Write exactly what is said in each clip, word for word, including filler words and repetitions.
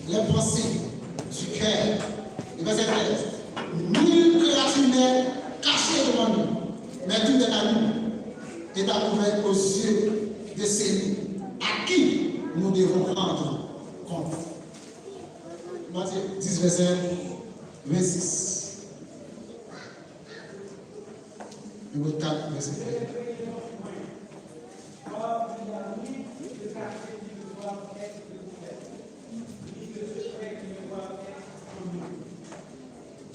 Les pensées du cœur. Le verset treize. Mille créatures naissent cachées devant nous, mais tout est à nous est à couvert aux yeux de celui à qui nous devons rendre compte. Matthieu dix, verset vingt-six. Hébreux quatre, verset vingt.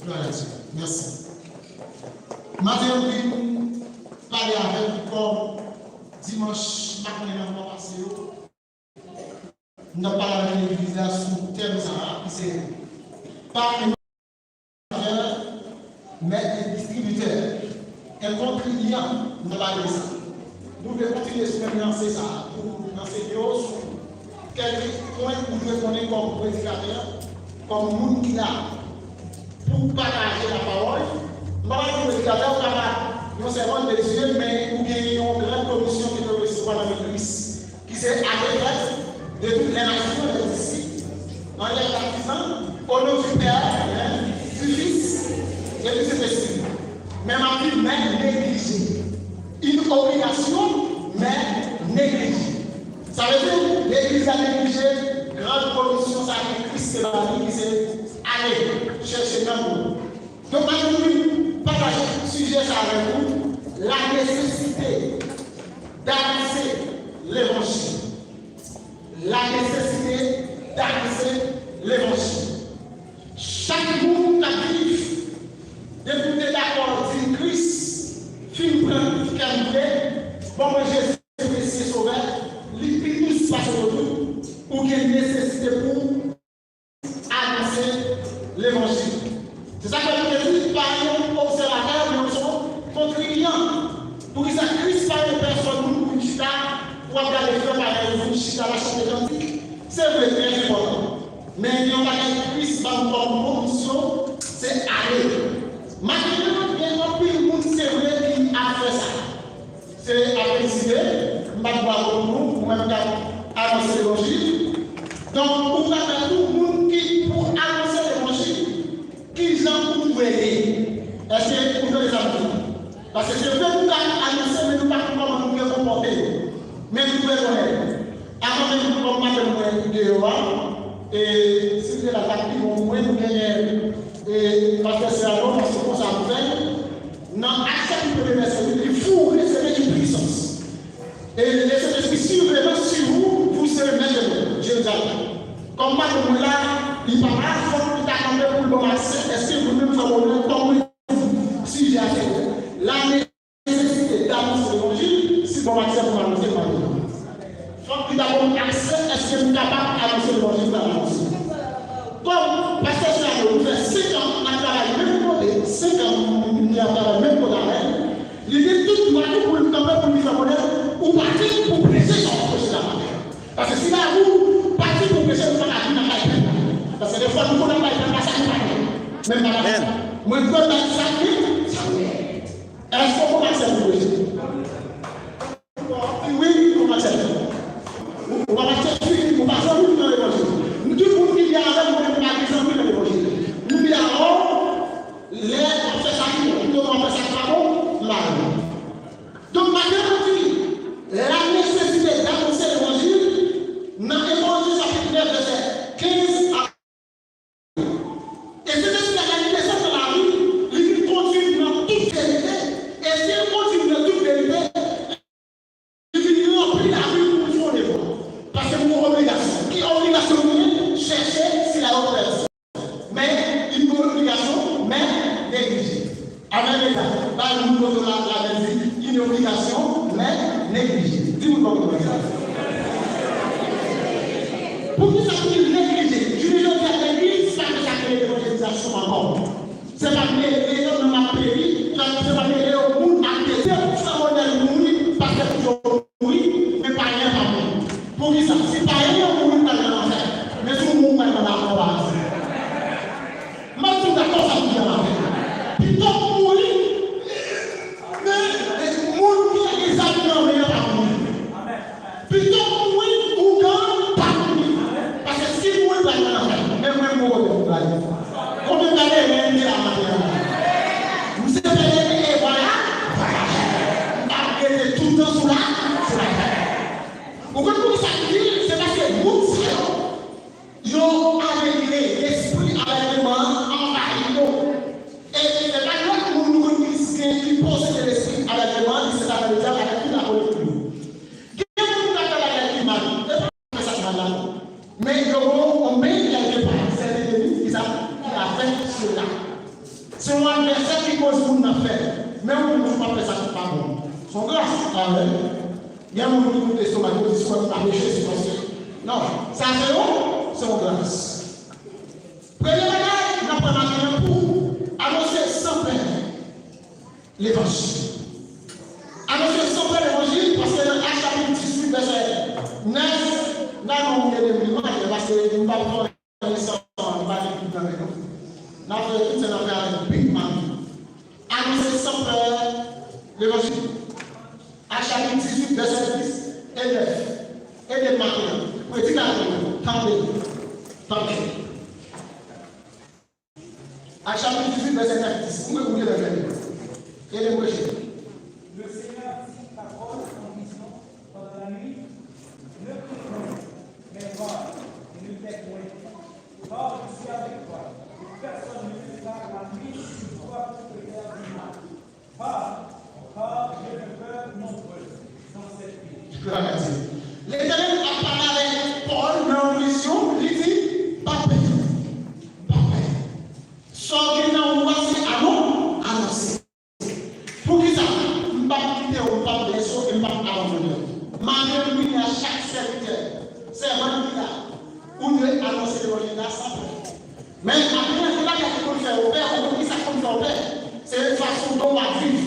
Glwa a Dye. Mèsi. Maten, m vin pale avèk nou kòm dimanch maten nan mwa pase yo. M t ap pale avèk legliz la sou tèm sa a, ki se pa un menteur, mais un distributeur, un contribuant, m t ap pale de sa. Nou vle kontinye sou menm lanse sa a pou ansenye yo sou kèk pwen ou dwe konnen kòm predikatè, kòm moun ki la pou pataje lapawòl. M pa pale de predikatè, ou kapab yon sèvant de Dye, men ou gen yon gran komisyon ke te resevwa nan legliz, ki se aller faire de toutes les nations des disciples, en les baptisant au nom du Père, du Fils et du Saint-Esprit. Men m ap di, men neglije. Une obligation, men neglije. Sa vle di, legliz la neglije gran komisyon sa ke Kris te ba li, ki se ale chèche nanm yo. Donk, mwen vin pataje sijè sa avèk nou, la nécessité d'annoncer l'évangile. La nécessité d'annoncer l'évangile. Chak moun k ap viv, depi w te dakò di Kris fin pran kè m vle, bon, mwen Jezi Mesye Sovè, li pi dous pase yo tout, ou gen nesesite pou w anonse levanjil. Se sa k fè nou te di, pa yon obsèvatè, men yon kontribiyan. Poukisa Kris pa yon pèsòn moun pou vin chita, pou w ap gade frè parèy ou vin chita la chante kantik? Se vre, trè enpòtan. Men gen yon bagay Kris ba nou kòm komisyon, se ale. Maten an, gen anpil moun, se vre, ki ap fè sa. Se ap egziste, m pa t bwavo pou nou, ou menm k ap anonse levanjil. Donk, ou ka fè tou moun ki pou anonse levanjil, kijan ou dwe ye. Èske ou tande sa m di? Paske se vre nou ka anonse, men nou pa konn kòman nou dwe konpòte nou. Men nou dwe konnen. Avan menm kòm maten mwen deyò a, e, si m te la, t ap pi bon pou mwen, nou genyen, e, pastè Serno, paske konsa nou fè, nan Actes chapitre deux, verset huit, li foure se de une puissance. Et le Saint-Esprit survenant sur vous, vous serez maîtres de Jérusalem. Kòm maten mwen la, li pa la, fòk li ta kanpe pou l ban m aksè, èske nou menm fè bonè, kòm mwen di, sijè a se la nesesite d'annoncer levanjil, si ban m aksè pou m anonse levanjil. Fòk li ta ban m aksè, èske m kapab anonse levanjil m pral anonse. Kòm pastè Serno, nou fè senk an n ap travay menm kote, senk an n ap travay menm kote avè l, li gen tout dwa tou pou l kanpe pou l fè konnen ou pati pou preche sa w ap preche la maten an. Paske si la ou pati pou preche, nou pa ka vin nan kay pèp la. Paske defwa nou konn ap bay pèp la sa nou pa gen. Men m pa ka fè sa. Mwen kwè nan sa ki, sa nou gen. Èske w konn aksè pou preche? Wi, ou konn aksè. Ou, ou pa aksè, ou pa zanmi nan levanjil. Nou tout moun ki byen avè m, mwen menm pa gen zanmi nan levanjil. Nou byen avè w, lè w ap fè sa ki bon, pito w ap fè sa ki pa bon, m pa renmen. Donk, maten an di, la nécessité d'annoncer l'évangile, nan Evanjil chapit nèf, vèsè kenz a E Sentespri a, lè li desann nan lavi, li vin kondui m nan tout verite. E si l kondui m nan tout verite, li vin ranpli lavi m pou m fè yon devwa. Paske m gen yon obligasyon. Ki obligasyon m gen? Chèche sila yo k pèdi. Men, li gen yon obligasyon, men neglije. Amèn, mesye. Ba moun kote w la, la, di, une obligation, mais négligée. Di moun bò kote w la. Poukisa pou li neglije? Jounen jodi a, legliz pa gen sa k rele evanjelizasyon ankò. Se pa mele yo nan maperi, se pa mele yo moun ak tete, san modèl mouri, pastè toujou mouri, men payen pa mouri. Poukisa? Si payen an mouri, l pral nan lanfè. Men si w mouri, w pral nan paradi. M ap di w dakò sa m di a maten. Pito w mouri, men, men moun ki gen zam nan men an pa mouri. Pito w mouri, ougan pa mouri. Paske si lespri avègleman an anvayi yo. E se pa lòt moun nou konn ki gen, ki posede lespri avègleman an, ki se Satan ledyab avèk tout lapolis li yo. Gen moun k ap fè bagay ki mal, e pa fè sa k mal la non. Men yo gon yon men ki al gen pa sèten enmi ki sa, ki afèk sila. Se yon advèsè ki koz moun nan fè. Men yon moun ki pa fè sa ki pa bon. Se yon gras, amèn. Gen moun ki koute estomak yo di, "Si w pa peche, se paske." Non, sa se yon, se yon gras. Premye bagay, n ap pran maten an pou anonse san pè levanjil. Anonse san pè levanjil, paske nan Ak chapit dizuit, vèsè nèf, n a non ede m li mal, paske m pa pran leson an, m pa gen tout nan men nou. N ap fè tout sa n ap fè avèk big mami. Anonse san pè levanjil. Ak chapit dizuit, vèsè dis e nèf. Ede m maten an. Predikatè yo, tande. Tande. Ak chapit dizuit, vèsè nèf, dis. Ou, ou gen lè fè li. Ede m preche. Le Seigneur dit à Paul en vision pendant la nuit, ne crains point, mais va, et ne perds point, car je suis avec toi, et personne ne viendra la nuit sur toi pour te faire du mal. Car, car j'ai des peurs nombreuses dans cette ville. Letènèl ap pale avèk Pòl nan yon vizyon, li di, "Pa pè, pa pè. Sa w gen nan ou a se anon, anonse." Poukisa? "M p ap kite w, m p ap lese w, e m p ap abandone w." Maten, m vini a chak sèvitè, sèvant ki la, ou dwe anonse levanjil la san pè. Men, apre, gen bagay ki konn fè w pè, ou konn ki sa k konn fè w pè? Se fason dòm w ap viv.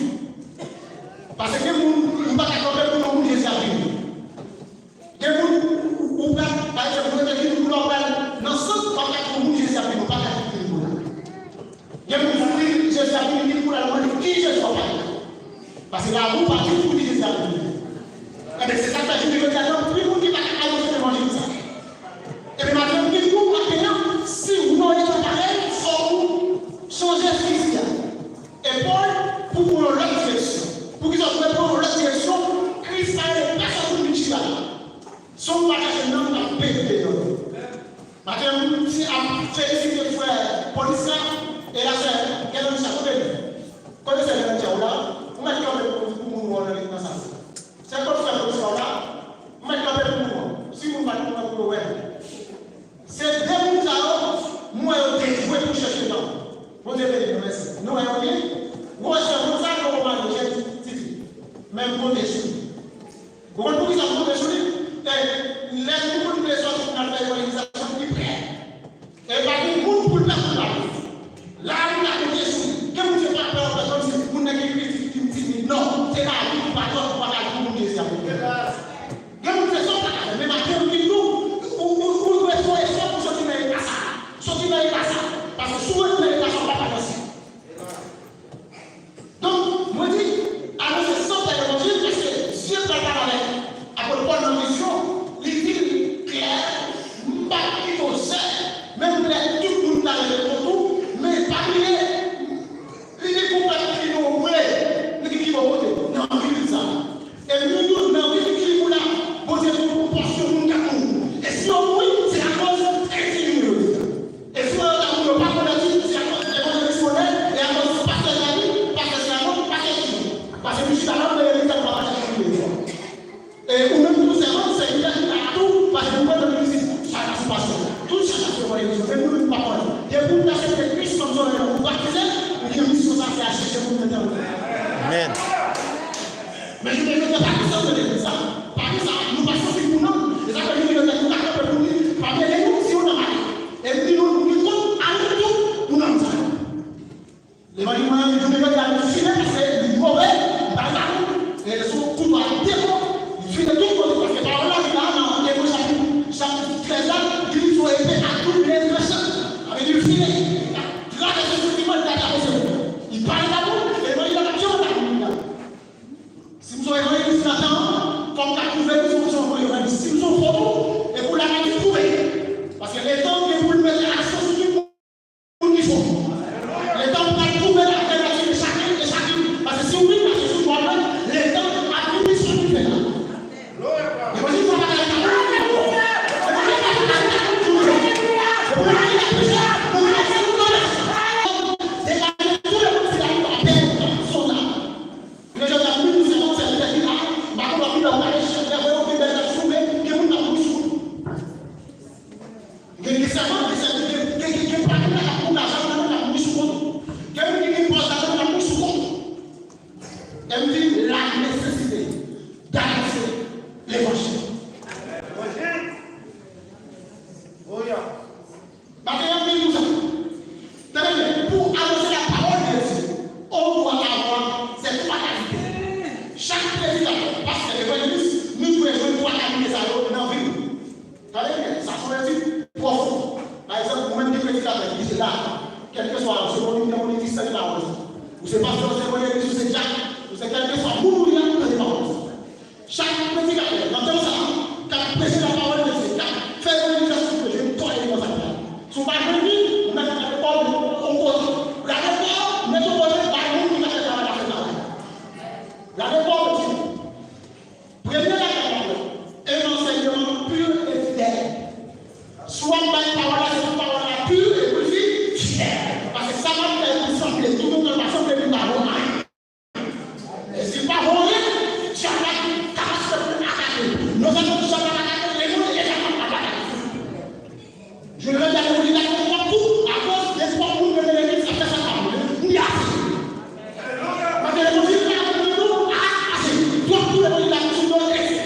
Paske gen moun, ou pa ka kanpe pou non moun Jezi ap vini. Gen moun, ou, ou pral, pa egzanp, mwen te vin pou lè w pral nan sant, w ap gade yon moun Jezi ap vin, ou pa ka vin pou la. Gen moun, si w di Jezi ap vin, vin pou la, ou mande ki Jezi w ap pale la. Paske la ou pa di pou ki Jezi ap vin. Enben, se sa k fè jounen jodi a, gen anpil moun ki pa ka anonse levanjil sa. Epi maten, gen moun k ap genyen, si ou nan yon eta parèy, fò ou chanje fizi a. E Pòl, pou pran yon lòt direksyon. Poukisa w dwe pran yon lòt direksyon? Kris pa rele pèsonn pou vin chita la. Si w pa chèche nanm, l ap pete deyò. Maten, m ti ap felisite frè polis la e la sè Guerlancia, kote li? Kote sè Guerlancia ou la? Ou mèt kanpe pou, pou moun ou wè nan legliz nan sa. Sè kot frè polis la ou la? Ou mèt kanpe pou moun ou. Si moun pa t kontan pou yo wè. Se de moun sa yo, m wè yo devwe pou chèche nan. Bondye beni nou, mèsi. Nou wè yo byen? Wòch fè moun sa, nou wè yo jèn ti fi. Men m konte sou li. Ou konn poukisa m konte sou li? E lè nou konn vle sòti pou n al fè evanjelizasyon, li prè. E pa gen moun pou l pè pou l pa pè. La, nou ka konte sou li. Gen moun se pa pè, ou pè, kòmsi moun nan gen kritik, li timid. Non, se pa li ki pa tòl, ou pa ka di moun Jezi ap vini. Gen moun se sa w pa ka fè. Men maten, m di nou, ou, ou, ou dwe fè yon efò pou sòti nan eta sa. Sòti nan eta sa. Paske si w ret nan eta sa, w p ap avanse. Donk, mwen di, anonse san pè levanjil, paske Dye pral pale avèk apot Pòl nan vizyon, li di l klè, m p ap kite w sèl, menm lè tout moun ta leve kont ou, men pa bliye, li di pou pèp ki nonbre, li di ki bò kote, nan vil sa. E nou, nou, nan vil ki nou la, Bondye di nou pou pòsyon moun k ap mouri. E si yo mouri, se akoz endinyite yo te fè. E si yo ta mouri, yo pa konvèti, se akoz evanjelis Monè, e akoz pastè Jani, pastè Syanon, pastè Tini. Paske nou chita la, nou legliz la, nou pa mache sou pye yo. E ou menm tou, sèvant, sèvitè, nou la tou, paske nou pran nan legliz, chak sou pastè. Tout chak sou evanjelis, menm nou menm pa konn. Depi w ta aksepte Kris kòm sovè w, ou batize, ou gen misyon sa, se al chèche moun nan tann ou. Amèn. Men jounen jodi a, pa gen sa nan legliz sa. Pa gen sa, nou pa santi pou nanm. E sa fè jounen jodi a, nou ka kanpe pou nou di, pa mele nou, si yon nanm ale. E nou di nou, nou gen kont a nou tou pou nanm sa. Levanjil mwen an, jounen jodi a, nou file paske li move, li pa sa nou. E sou kouto a de bò, li file tout kote, paske pawòl la di la, nan Ebre chapit, chapit trèz la, li di se yon epe a doub tranchan. Sa vle di li file, li travèse santiman, li ka travèse kò. Li pale la pou, levanjil la, ap tire la pou moun la. Si m se yon evanjelis nan tan an, fò m ka twouve li, si m se yon evanjelis. Si m se yon fo tou, e pou l la ka di twouve. Paske letan gen pou l mete aksan sou tout moun ki fo. Letan pou l twouve l ap fè l atire chak moun e chak moun. Paske si w vin mache sou twal mwen, letan ap vin sou ki fè la. Evanjelis pa bagay tabou. Evanjelis pa bagay tabou. Evanjelis pa bagay tabou. Batay anpil pou sa. Tande byen, pou anonse la parole de Dieu, on doit avoir ces trois qualités. Chak predikatè, pastè, evanjelis, nou dwe jwenn twa kalite sa yo nan vi nou. Tande byen, sa se yon etid pwofon. Pa egzanp, ou menm ki predikatè, ki la, kèlkeswa, ou se moun ki gen yon ministè de pawòl, ou se pastè, ou se evanjelis, ou se dyak, ou se kèlkeswa moun ou ye, tande pawòl. Chak predikatè, nan tan sa a, k ap preche la parole de Dieu, k ap fè evanjelizasyon, dwe jwenn twa eleman sa yo. Si w pa jwenn li, ou mèt gade kò w, on kote. Gade kò w, mete on kote, bay moun ki ka fè travay la fè travay. Gade kò w, mesye. Premye bagay la, un enseignement pur et fidèle. Si w ap bay pawòl la, se pou pawòl la pur et pou l fi-, fidèl. Paske sa m ap fè pou sanble, toutotan l pa sanble, li pa bon anyen. E si l pa bon anyen, dyab la kapasite pou l atake. Non sèlman dyab la atake, lemond e dyab la atake. Jodi a, levanjil la gen twòp kou, akoz gen twòp moun nan legliz k ap fè sa k pa bon. Li ase. Paske levanjil la, ase. Twòp kou levanjil la sou do eksè.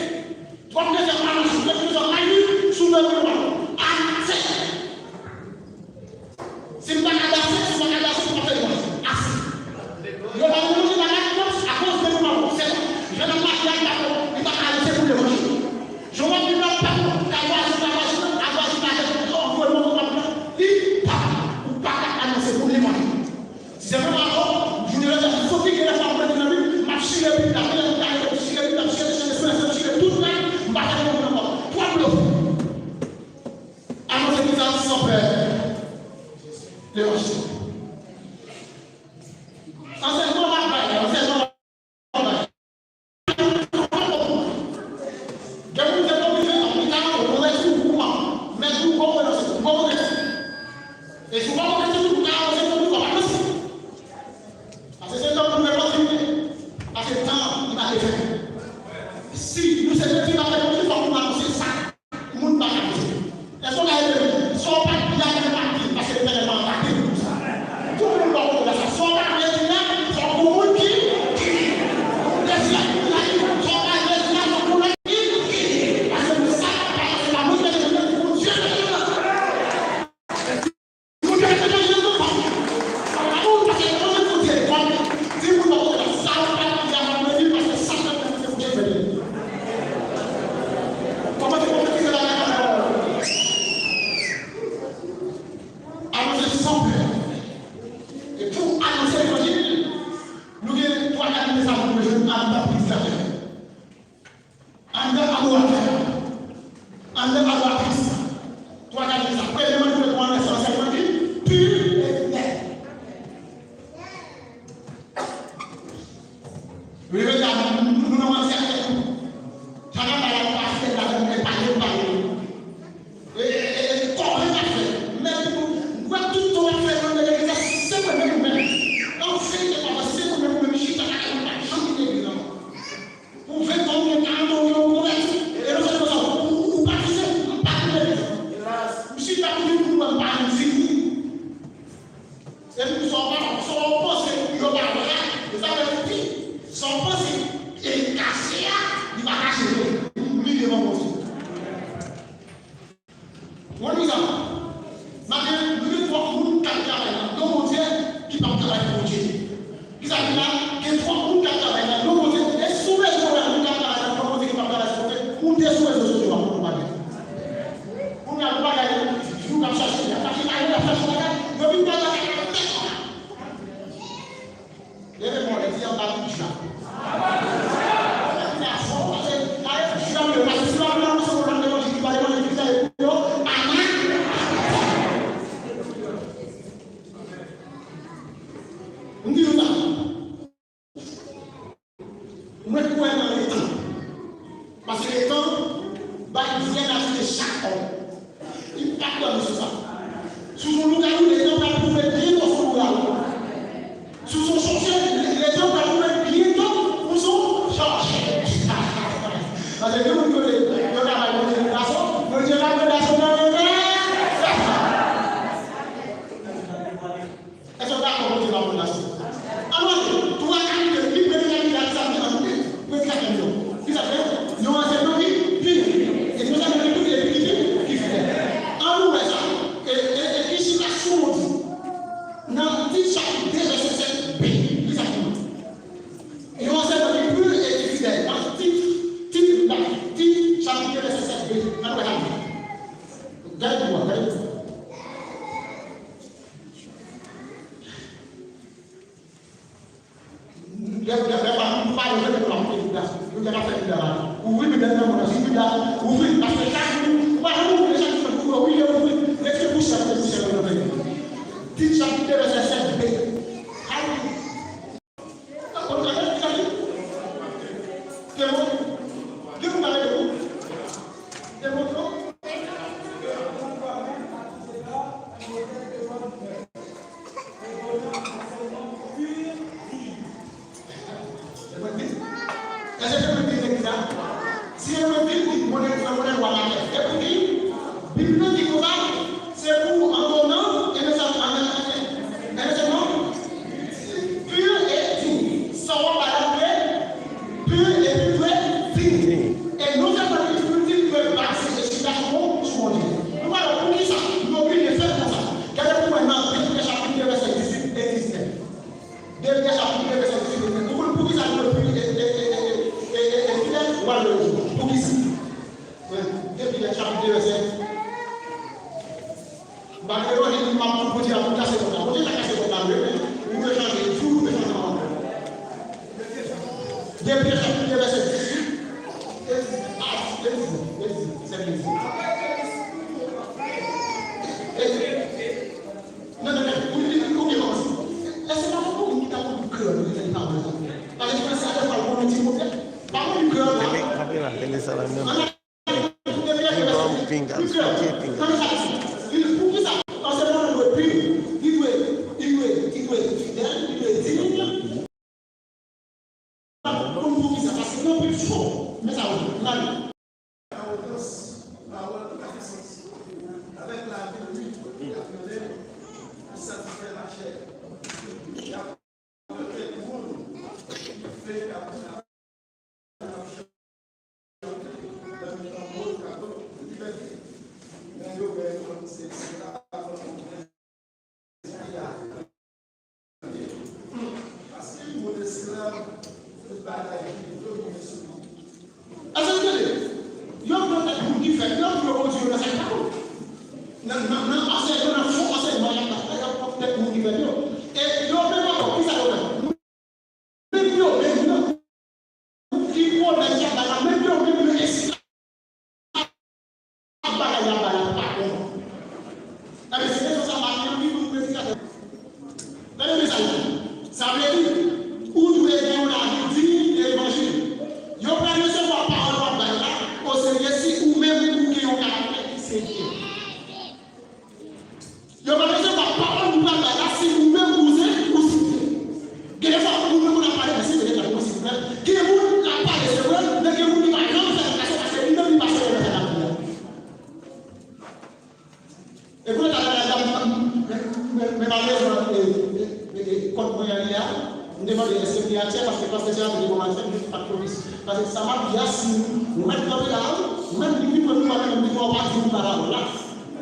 Twòp lezè malanch, twòp lezè mayi sou do eksè. Ase. Si m pa ka danse, si m pa ka danse, m pa fè yon ase. Yo pa vle di bagay nan akoz de nou pa bon. Se sa. Jan n ap mache a, li pa bon, li pa ka ale, se pou levanjil. Jan w ap viv la, pa bon. Ka vwazen, ka vwazen, ka vwazen, ka vwazen, anviwònman w ap nan, li pa bon. Ou pa ka anonse pou levanjil. Si se menm alò, jounen jodi a, m fatige lè fwa m rete nan Bib, m ap chire Bib la, m ap chire Bib la, m ap chire, chire, chire, chire, chire tout nèt, m pa fè levanjil ankò. Twa blofè. Anonse ki sa san pè levanjil. Ansèyman m ap bay, ansèyman m ap bay. Gen moun ki te oblije, li ka antre, ou rete ou kouman. Men si ou konprann, ou konprann. E si ou pa konprann, ou ka anonse pou ou pa anonse. Paske se tan pou repanti, paske tan li pa te fè. Si nou se kretyen k ap fè levanjil, fòk nou anonse sa. Moun pa ka di. Èske w ka ede m? Sa w pa di a, men pa di l, paske Letènèl pa anbate nou pou sa. Tout moun bò kote la sa. Sa w pa vle di la, fòk gon moun ki, ki di. Dèzyèm moun la di, sa w pa vle di la, fòk gon lòt ki, ki di. Paske nou sa n ap bay la, se pa mwen ki mete nou, se Bondye ki mete nou. Bondye te mete nou nan fòm. Sa pa bon, paske Bondye, Bondye, kòm di moun nan kote la, sa w pa di a, pa vle di, paske sa w pa di, se Bondye ki mete l. Kòman te pwofetize la nan pawòl? Anonse san pè. E pou anonse levanjil, nou gen twa kalite sa nou bezwen anndan predikatè. Anndan adoratè. Anndan adoratris. Twa kalite sa. Premyèman, nou dwe pran lè sa, se levanjil pi e fidèl. Yo leve la, nou, nou, nou nan manti ak tèt nou. Sa nan bay la, nou pa fidèl ladan, nou pale, pale. E, e, e, e, kòman n ap fè? Men, nou, nou wè tout tan w ap fè nan legliz la, se mwen menm ou menm. Anfen, se pa vre, se mwen menm ou menm, chita la, nou pa janm vin legliz la. Pou ven tan, ou gen karant an, ou gen yon konvèti. E non sèlman sa, ou, ou, ou batize, m pa vin legliz la. M chita pou di pou mwen, m pa vin vini. Epi sa w pa, sa w panse yo pa wè a, e sa w di, sa w panse e kache a, li pa kache vre. Li devan Bondye. Ou konn kisa? Maten, nou gen twòp moun k ap travay nan non Bondye ki p ap travay pou Bondye. Kisa ki la? Gen twòp moun k ap travay nan non Bondye. E sou rezo a, moun k ap travay nan non Bondye ki p ap travay sou Bondye, ou te sou rezo sosyo a, ou pa gen. Kounye a, nou pa gen, nou k ap chache, y ap chache bagay, y ap chache bagay, yo vin travay nan tèt la. Leve men w, di anba tout djab. Anba tout djab, paske, aye, djab yo, paske si w ap anonse yon lòt levanjil ki pa levanjil ki sèvi pou yo, amen. M di nou sa. Mwen kwè nan letan. Paske letan bay vrè natire chak òm. Li pa t dòmi sou sa. Si w se yon lougawou, letan pral pwouve byento w se yon lougawou. Si w se yon chòche, letan pral pwouve byento ou se yon chòche. Paske gen moun ki rele, yo ka bay Bondye yon gason, Bondye pa pran gason nan men. Èske w dakò Bondye pa pran gason? Ann wè, twa kalite, pi premye kalite a ki sa ki ann lit, predikatè nou yo. Ki sa fè? Yon ansèyman ki pi, e yon ansèyman ki pi, e pi ki pi, ki fidèl. Ann wè sa. E, e, e, Tit chapit de vèsè sèt b. Li sa ki di. Yon ansèyman ki pi e ki fidèl. Nan Tit, Tit, Tit chapit de vèsè sèt b. Ann wè sa. Gade pou mwen, gade pou mwen. Lè, lè, lè pa, nou pa bezwen de la moute Bib la. Nou te ka fè Bib la la. Ouvri Bib la nan mond lan, si Bib la, ouvri, paske chak jou, ou pa janm ouvri, chak jou, ou ouvri, ouvri. Rete pousyè, rete pousyè nan peyi. Tit chapit de vèsè sèt b. Alelouya. Ou tande sa li? Te bon. Li pou pale de ou. Te bon, non? Èske se pou di legliz la? Si se pou di, di modèl, se modèl wa matè. E pou di, Bib la di konsa, se pou andonan, e men sa, e men sa non. Pur et digne. Sa w ap bay la dwe pur epi dwe digne. E non sèlman li pur, li dwe baze e chita sou bon, sou Bondye. Nou pa wè poukisa nou oblije fè l konsa. Gade pou mwen nan de Pyè chapit de vèsè dizuit e diznèf. De Pyè chapit de vèsè dizuit e diznèf. Nou konn poukisa nou dwe pur e, e, e, e, e, e, e fidèl? Ou pa dwe rezon. Poukisa? Wi, de Pyè chapit de vèsè. M pa gen levanjil m ap pou Bondye ap kase kòb la. Bondye ta kase kòb la vre, men ou dwe chanje, tou ou dwe chanje manman. De Pyè chapit de vèsè dizuit, e dizuit, a, e dizuit, e dizuit, sèt e dizuit. E, non, non, non, ou, ou, ou byen kòmanse. Èske pa fòk ou ki ta konn kreyòl, ou ki ta li pawòl sa? Paske fransè a, dèfwa, l konn yon ti mo fèb. Pa konn li kreyòl la. Tele, kanpe la, tele sa la menm. Pinga, pinga, ok, pinga. Arogans, pawòl ki gen sans, avèk lavi, wi, y ap mennen pou satisfè lachè. Y ap kèk moun ki fè y ap Èske w tande? Yo pran tèt moun ki fèb yo pou yo kondui yo nan sa ki pa bon. Nan, nan, nan ansèyman, nan fon ansèyman, y ap, y ap pran tèt moun ki fèb yo. E yo menm ankò, kisa yo fè? Menm yo menm nan, ki pwomès y ap bay la, menm yo menm yo esklav bagay y ap bay la pa bon. Ebyen, se rezon sa m ap di nou, nou predikatè. Tande mesaj la. Sa vle di, ou dwe gen yon lavi diy de levanjil. Yo pral resevwa pawòl w ap bay la oserye si ou menm ou gen yon karaktè ki serye. Yo pa bezwen pa pawòl nou pral bay la si ou menm ou se ou site. Gen de fwa moun yo konn ap pale, men se te letan mwen silvouplè. Gen moun k ap pale se vre, men gen moun ki pa janm fè l pase paske li menm li pa serye nan sa l ap di a. E pou leta la, men malerezman, kont mwen an li a, m te mande èske m te atè paske pastè Serato te kòmanse m, m pa t pwomis. Paske sa m ap di a, si nou mèt kanpe la, ou menm li pi pran nou pa menm di w pa di nou pa pawòl la.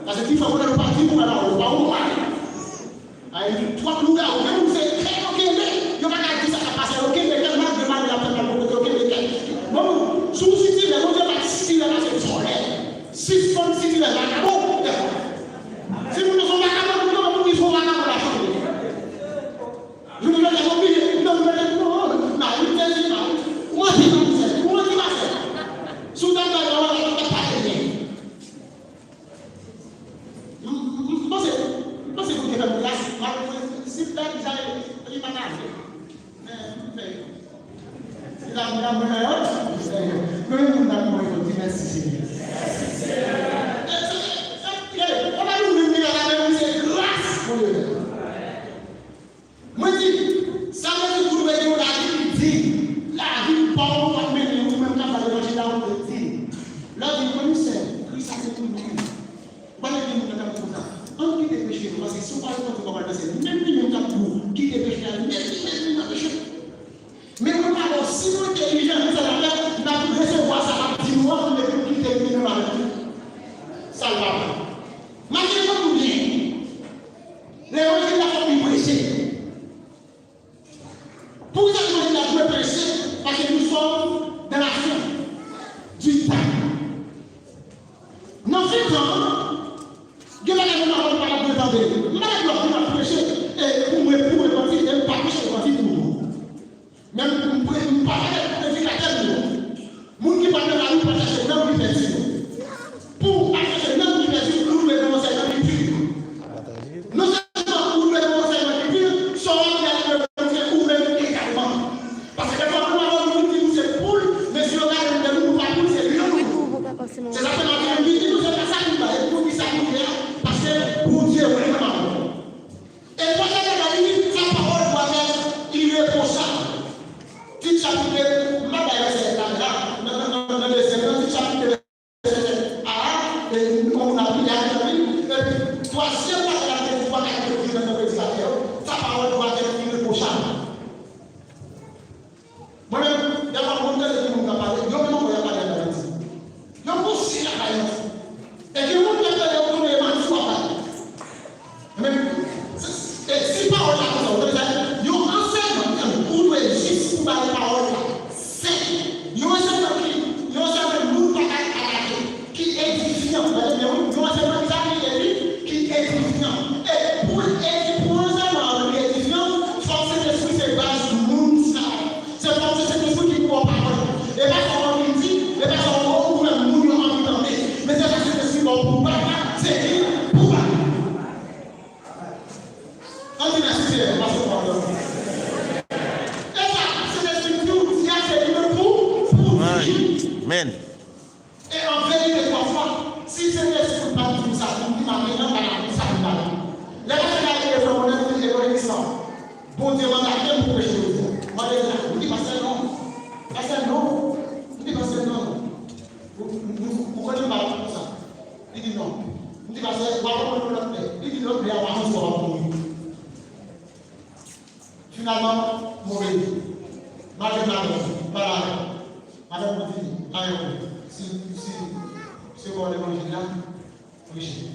Paske ki fè konnen nou pa di nou pa pawòl, ou pa ou pa. Ay, twòp lougawou, gen moun se kè yo kenbe, yo pa ka di sa k ap pase, yo kenbe kè, malgre malè ap fèt nan bon kote, yo kenbe kè. Bon, si w sitirè, Bondye pa sitirè pase solèy. Sispann sitirè vakabon, dèfwa. Si moun nan se yon vakabon, nou konn moun ki se yon vakabon la chante. Jounen jodi a, yo bliye, non, non, non, non, mari m te di, mari m, ou anti nan mizè, ou anti pastè. Si w ta bay pawòl la, ou ta pale byen. M, m, m panse, m panse Bondye fè m gras, malgre se bèl jan li pa ta vle. Men, m fè yo. Se la, m la, mwen, m fè yo. Men, moun nan, mwen, yo di, mèsi, Senyè. E, e, e, e, e, e, e, e, e, e, e, se gras Bondye fè. Mwen di, sa vle di ou dwe gen yon lavi ki diy. Lavi pa w ap mennen ou menm k ap bay levanjil la, ou dwe diy. Lè w di, mwen, m sèv, Kris la se pou nou. Ou pa dwe di moun nan k ap di konsa, ann kite peche nou, paske si w pa repanti, w pa pral nan syèl. Menm li menm k ap di w, kite peche a, menm li menm li nan peche. Men mwen pa bon, si nou entèlijan, nou sa n ap fè, n ap resevwa sa l ap di nou an, epi nou kite l mennen nou avè l. pawòl dwat èt ireprochab. Mwen menm, dèfwa moun tande ki moun ka pale, yo menm ankò y ap pale ak Ayiti. Yo kouche ak Ayiti. E gen moun k ap tande yo konnen e manti w ap pale. Men, e si pawòl la konsa, ou tande sa? Yon ansèyman, ou dwe jis pou bay pawòl la senp. Yon ansèyman ki, yon ansèyman moun pa ka atake, ki edifyan. Gade byen, wi, yon ansèyman ki sa ki edi-, ki edifyan. E pou l edi-, pou ansèyman an vin edifyan, fòk Sentespri se baz moun sa. Se fòk se Sentespri ki pou w pawòl. E pa sa w anvi di, e pa sa w, ou wè moun yo anvi tande. Men se sa Sentespri ba w pou w bay la, se li pou w bay. Ann di mèsi Seyè, paske w ap dòmi. E sa, Sentespri di w, di a se li menm pou, pou w di. Amen. E an verite, pafwa, si Sentespri pa t di w sa pou w di maten an, pa t ap di sa pou w maten. Lè pastè Gaël te fè konnen li te konnen sa, Bondye mande m pou preche jodi a. Mande l la, m di pastè non. Pastè non. M di pastè non. Ou, ou, ou, ou konnen m pa konn sa. Li di non. M di pastè, w ap konn yon lòt lè. Li di lòt lè a pa yon swa w ap mouri. Finalman, m obeyi. Malgre m pa konn, m pa la. Avèk mwen vini, pa yon si, si, se bon levanjil la, preche.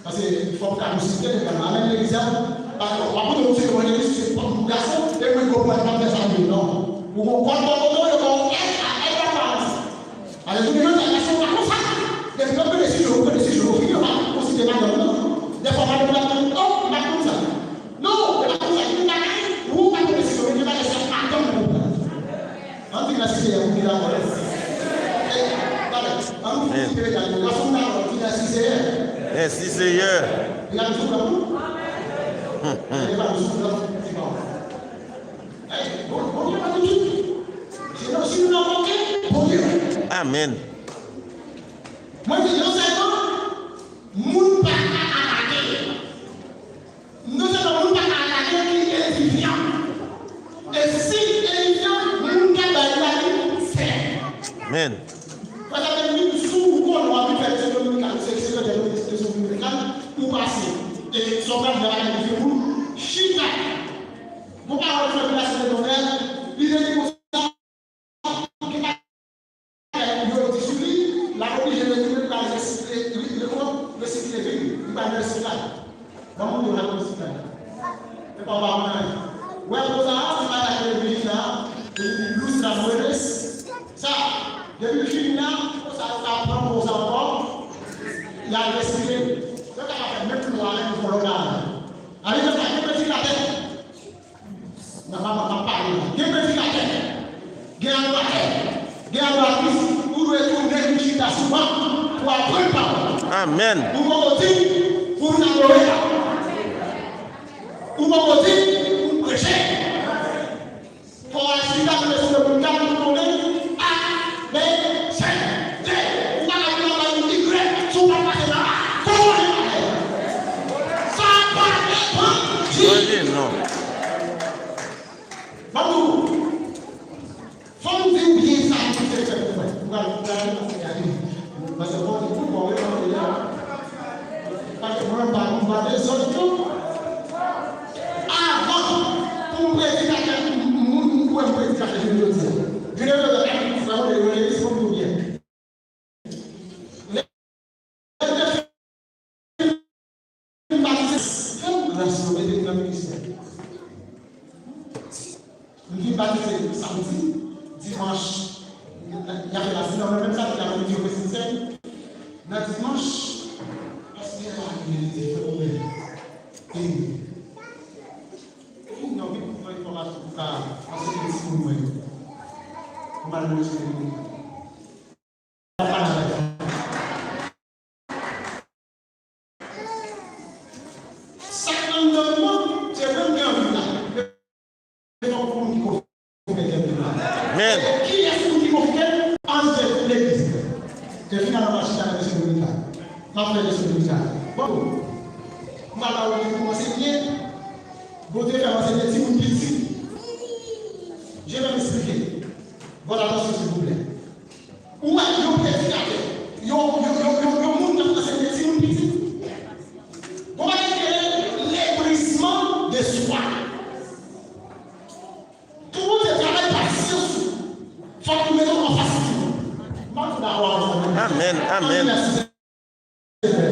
Paske fòk ka nou site levanjil la. Amèn, legliz la. Pa, w ap koute yon se levanjil, se pòm pou gason, e mwen konprann pa fè sa vre, non. Ou gon kòd bò kote w, yo ba w èd a èd la baz. Alelouya, sa gason pa konsa. Depi lòt kote si yo, ou kote si yo, ou fini, yo pa konsilte madanm, non. Dèfwa madanm la, oh, m pa konn sa. Non, e pa konsa. Gen bagay, ou pa konnen si yo, men gen bagay sa atann pou ou. Ann di mèsi Seyè pou li la. E, gade, ann di Seyè, gade, gason ta di mèsi Seyè. Mèsi Seyè. Li ka di sou blan pou. Li ka di sou blan, li pa. Ey, bon, Bondye pa di tout. Sinon, si nou nan manke, Bondye. Amèn. Mwen di, yon sèl non, moun pa ka atake. Non sèlman moun pa ka atake ki edifyan. E si edifyan, moun k ap bay la li sè. Amèn. Paske menm si w konnen w ap fè leson dominikal, ou se sekretè leson dominikal, ou pase. E sa w pral fè la, ou chita. Bon, pawòl fè plas de Nonèl, li te di konsa, yo di sou li, l ap oblije retounen l al resikle, li, li, li, resikle vin, li pral nan resiklaj. Ban moun yo al resikle. E pa w pa konn anyen. Wè, konsa, se pa la ke vin la, e li lous la mwenes. Sa, depi l fini la, konsa, yo ka pran konsa ankò, y al resikle. Yo ka pa fè menm pou w ale pou fè lòt bagay. Ale konsa, gen predikatè. Nan mama k ap pale la. Gen predikatè, gen adwatè, gen adwatris, ou dwe tounen vin chita sou ban pou aprann pawòl. Amèn. Ou poko di, ou vin adore la. Ou poko di, ou preche. Fò w al chita nan leson dominikal pou konnen A, B, C, D. Ou pa ka vin anba yon igrèk si w pa pase nan A. Kòmanse pale. Sa pa depann di. Mande non. Ban m di w, fò m di w byen sa ki te fèt pou mwen. Ou pral, ou pral gade. Paske bon, di pou bon, wi, bon, wi, la. Paske mwen, m pa, m pa dezòd tou. Avan, pou m predikatè, m, m, m, m, m predikatè, jounen jodi a. Jounen jodi a, frè mwen, yo legliz pou m di w byen. Lè m te fin batize, fè m gras, yo mete m nan ministè. M vin batize samdi, dimanch, y a fè lafinan, men menm samdi, y a fè yo fè sensèn. Nan dimanch, pastè a vini, li te fè pwoblèm. E, vin nan vin pou pran enfòmasyon pou ka anseye timoun mwen yo. Pou m al nan leson dominikal. Sa k anndan nou an, se menm gen anvi la. Men fòk pou moun ki konfime tèt li la. Amèn. E kiyès moun ki konfime? Ann jete legliz. E finalman, m al chita nan leson dominikal. M ap fè leson dominikal. Bon, m al ba yo kòmanse byen. Bondye fè m ansenye timoun piti. Je vais m'expliquer. Bon, attention, s'il vous plaît. Ou wè, yon predikatè, yon, yon, yon, yon, yon moun k ap ansenye timoun piti. Gon bagay ki rele l'éblouissement de soi. Amen. Ann rimèsye Senyè.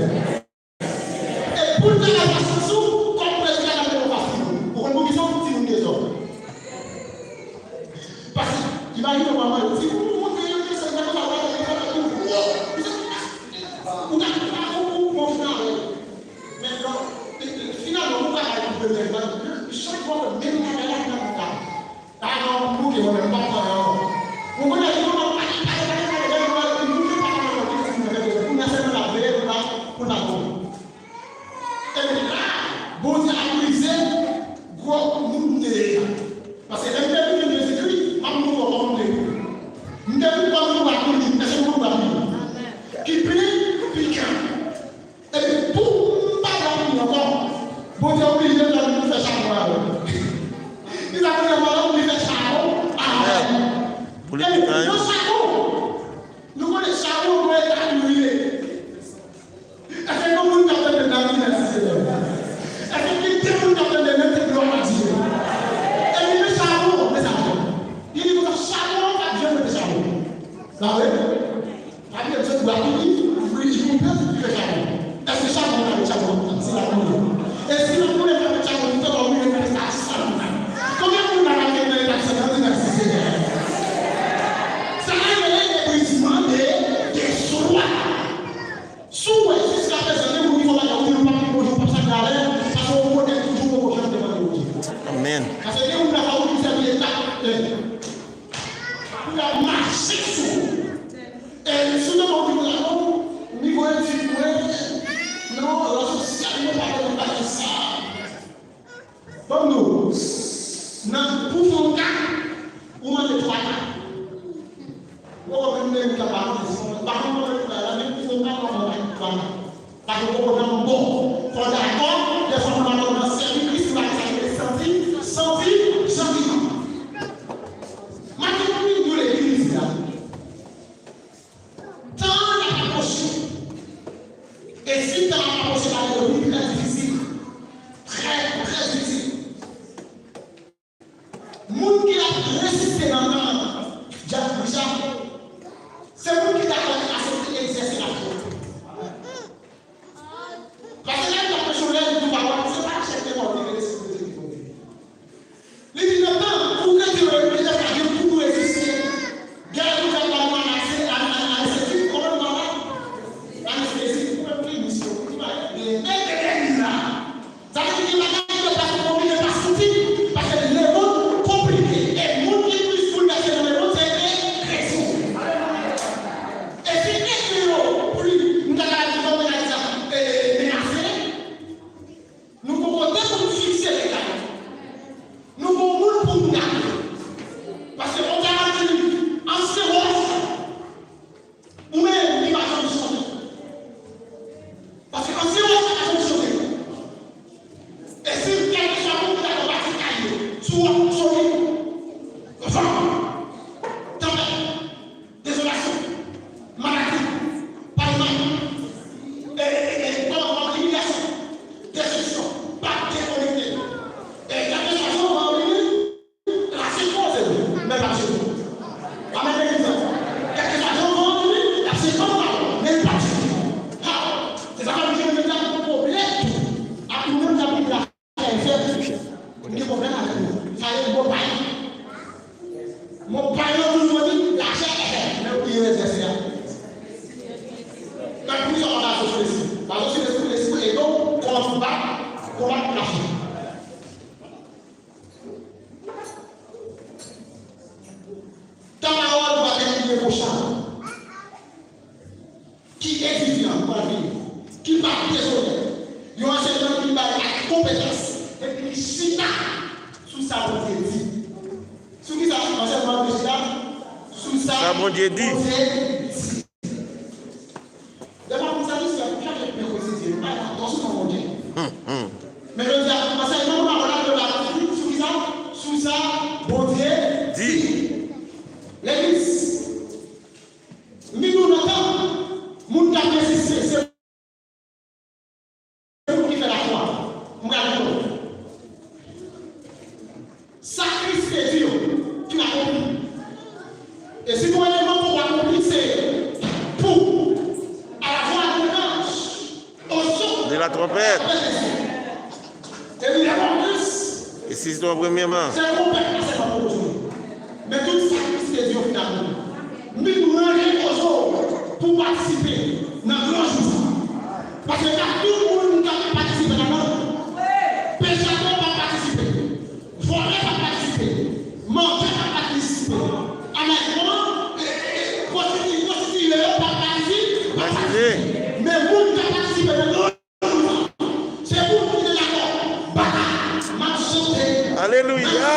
E pou l ta ka fasil sou, kòm prezidan, l ap mete yon fasil. Ou konn poukisa yon timoun dezòd? Paske, imajine w manman yo, timoun ou montre yo ke se nan konsa w ap fè, ou ka ou ou ou pran frè. Men non, finalman, ou ka al pou premye fwa, chak fwa, menm bagay la, nan konsa. Ah non, m bouke mwen menm, m p ap pran nan ankò. Ou konnen, li konn ap pale, pale, pale, pale, lè nou wè li bouke, pa konn ankò ki ti mwen fè, kounye a sèlman l ap veye pou l pa, pou l pa tonbe. Ebyen la, Bondye ap brize gwo moun m te ye a. Paske lè m te vin jwenn Jezikri, m ap montre w kòman m te ye. M te vin kòm yon bwa koulib, èske nou konprann? Ki pi pikan. Epi pou m pa dòmi ankò, Bondye oblije fè m fè chapon avè l. Li ta konnen mwen oblije fè chapon avè l. Epi nan chapon, nou konnen chapon mwen ta rive. Èske gen moun k ap tande nan rimèsye Senyè? Èske gen de moun k ap tande nan di glwa a Dye? Epi nan chapon, mezanmi, li di konsa, chapon an pa t janm rete chapon. Sa vre? Sa vle di, bwa koulib, li, li koupe, li fè chapon. Èske chapon ka ret chapon? Se la nou ye. E si nou konnen pa ret chapon, nou te wè ou rive nan eta san. Konbyen moun la k ap nan eta san nan di mèsi Senyè? Sa a rele ebrisman de, de swa. Si w wè, jiskaprezan, gen moun ki fè bagay, ou di nou p ap di bonjou, p ap salye avè l, paske ou konnen toujou poko janm te mande Bondye. Amèn. Paske gen moun la, fò ou di sèvi eta, eh, pou y ap mache sou ou. E si w te konn di mwen, non, nivo etid mwen, non, rang sosyal mwen pa gen bagay sa. Ban m di w, nan, pou fè yon ka, ou mande twa ka. Ou poko menm gen yon ka, pa konn si w pa konn mande twa ka, men pou fè yon ka, ou mande twa ka. Paske w poko janm bon. Fò w dakò, dèfwa moun pa konn nan sèvi Kris, se pa sa ki santi, santi, santiman. Maten, nou vin legliz la. Tan an ap apwoche. E si tan an ap apwoche, bagay yo vin trè difisil. Trè, trè difisil. Moun ki ap reziste nan tan an, djab Richard, se moun ki dakò aksepte egzèse lafwa. Paske lè l ap preche, lè l di pawòl, se pa chèf de pawòl ki rele Lespri Bondye ki fòme li. Li di nan tan pou kretyen yo yo te ka gen pou reziste. Gè yo te ka ba nou anestezi, an-, an-, anestezi, kòman nou pale? Anestezi, pou mwen, pou misyon, pou mwen, men, men, men, men, men, la. Sa vle di gen bagay yo pa oblije pa santi, paske lemonn konplike. E moun ki plis boulvèse nan lemonn, se kretyen. E si kretyen yo plis, m ta ka di, kòm mwen ta di sa, e, menase, nou gon kote pou n fikse regard. Nou gon moun pou n gade. Paske on ta di, ansyen wòch, ou menm, li pa janm chanje. Paske ansyen wòch la pa janm chanje. E si kèlkeswa moun ki dakò pati kay yo, sou wòch solid, fanm, tanpèt, dezolasyon, maladi, palman, e, e, e, e, kòman, kòman, imilyasyon, destriksyon, pa dekonekte. E kèlkeswa jan w vini, Lase koze l, men l p ap jete. Amèn, legliz la. Kèlkeswa jan w vini, l ap se fanm pa w, men l p ap jete. Ha! Se sa k ap jete, men l ap pwoblèm tou. Ak nou menm k ap viv la, fè efè. M gen pwoblèm avèk nou. Sa ye, bon, bay. Bon, bay yo toujou di, lachè, eh, eh, men ou bliye egzèse a. Gad pou sa w ap baze w sou lespri. Baze w sou lespri, lespri ede w konbat, konbat lachè. Tan pawòl va gen lye pwochen ki edifyan pou lavi, ki pa dezonè. Yon ansèyman ki bay ak konpetans epi ki chita sou sa Bondye di. Sou ki sa ansèyman an chita? Sou sa Bondye di. Lè m ap konn sa, misye ap chache plen kotidyen, li pa dakò sou non Bondye. Men jodi a, ansèyman nou pa konn ap yo la sou, sou ki sa? Sou sa Bondye di. Legliz, m vin nou nan tan, moun k ap reziste, se moun ki fè lafwa. M pral di nou. Sa Kris te di yo fin akonpli. E si gon eleman poko akonpli, se Siton premyèman. Se konpèt la sèlman pou koze. Men tout sa ki site di yo finalman. M vin ranje koze w pou w patisipe nan gran jou sa. Paske pa tout moun k ap patisipe ladan. Pechatè p ap patisipe. Vòlè p ap patisipe. Mantè p ap patisipe. Anmèdman, pwostiti- pwostitiye yo p ap patisipe. Men moun k ap patisipe nan gran Se pou nou ki te dakò. Baka, m ap chante. Alelouya.